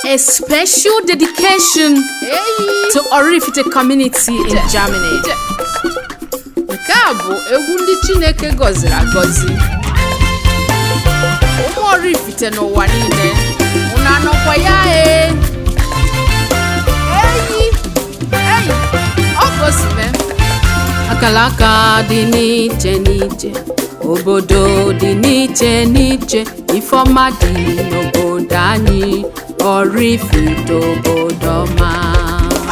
A special dedication to Oraifite community in Germany. Nke a bụ egwu ndị Chineke gọziri agọzi. Ụmụ Oraifite n'ụwa niile, unu anọkwa ya ee? Eyi, eyi, ọ gosime. Akalaka dị n'iche n'iche, obodo dị n'iche n'iche, ifeọma dị n'obodo anyị, Oraifite obodo ọma.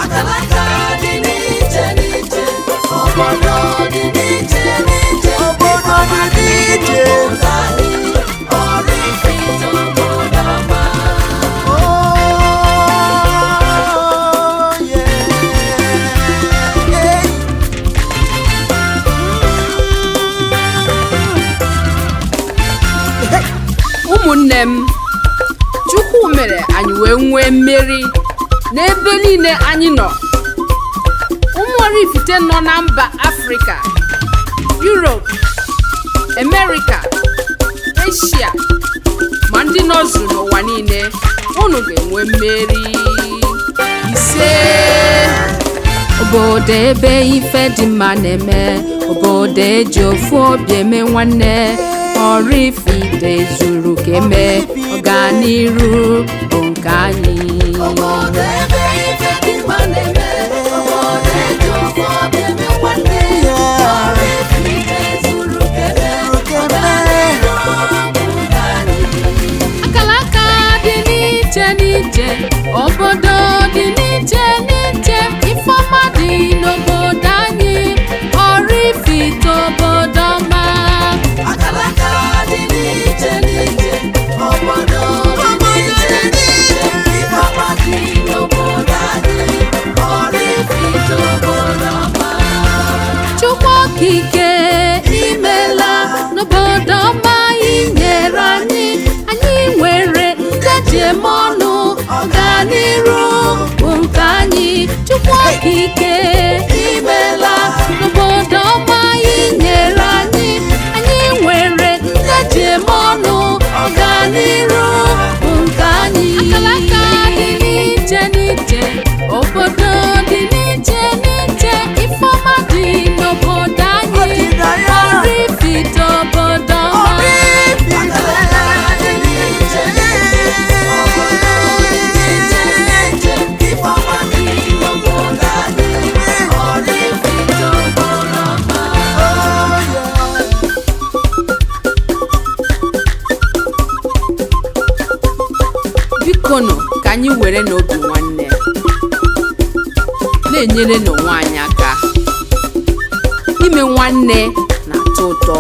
Akalaka dị n'iche n'iche, obodo dị n'iche n'iche, Obodo dị n'iche. obodo anyị, Oraifite obodo ọma. Oh, yeah. Hey. Ụmụnne m, Chukwu mere anyị wee nwee mmeri n'ebe niile anyị nọ. Ụmụ Oraifite nọ na mba Afrịka, Europe, America, Asia, ma ndị nọzụ n'ụwa niile, unu ga-enwe mmeri. Ise. Obodo ebe ife dị mma na-eme, obodo eji ofu obi eme nwanne, Oraifite zuru ka eme, ọganiru bụ nke anyị. Obodo ebe ife dị mma na-eme, obodo eji ofu obi eme nwanne, Oraifite zuru ka eme, ọganiru bụ nke anyị. Akalaka dị n'iche n'iche, obodo dị n'iche n'iche, ifeọma dị n'obodo anyị, Oraifite obodo ọma. Akalaka dị n'iche n'iche, obodo dị n'iche n'iche, ifeọma dị n'obodo anyị, Oraifite obodo ọma. Chukwu okike imela n'obodo ọma i nyere anyị, anyị nwere ndị ji eme ọnụ, ọganiru bụ nke anyị. Chukwu okike imela n'obodo ọma i nyere anyị, anyị nwere ndị ji eme ọnụ, ọganiru bụ nke anyị. Akalaka dị n'iche n'iche, obodo dị n'iche n'iche, ifeọma dị n'obodo anyị, Ọdịnaya. Oraifite obodo ọma. Akalaka dị n'iche n'iche, obodo dị n'iche n'iche, ifeọma dị n'obodo anyị, Oraifite obodo ọma. Bikonu ka anyị were n'obi nwanne na-enyere n'onwe anyị aka. Ime nwanne na-atọ ụtọ,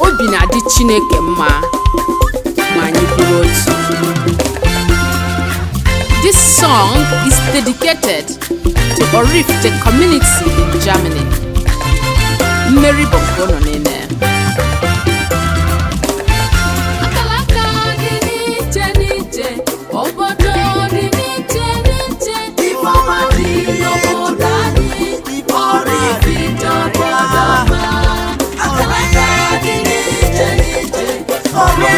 obi na-adị Chineke mma ma anyị bụrụ otu. This song is dedicated to Oraifite community in Germany. Mmeri bụ nke unu niile. Akalaka dị n'iche n'iche, obodo dị n'iche n'iche, Ifeọma dị n'obodo anyị, Oraifite obodo ọma. Akalaka dị n'iche n'iche, obodo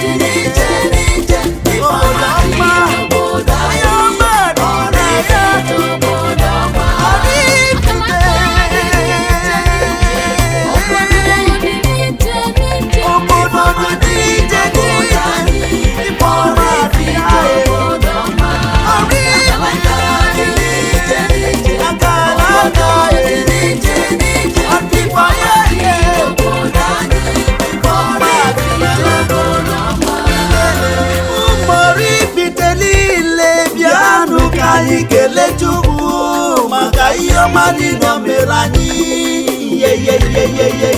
dị n'iche n'iche, ifeọma dị n'obodo anyị, Oraifite obodo ọma. Akalaka dị n'iche n'iche, obodo dị n'iche n'iche, Obodo dị n'iche Obodo anyị, Oraifite obodo ọma. Akalaka dị n'iche n'iche, obodo dị n'iche n'iche, ifeọma dị n'obodo anyị, Oraifite obodo ọma. Ụmụ Oraifite niile bịanụ ka anyị kelee Chukwu maka ihe ọma niile o mere anyị. Ye, ye, ye, ye, ye.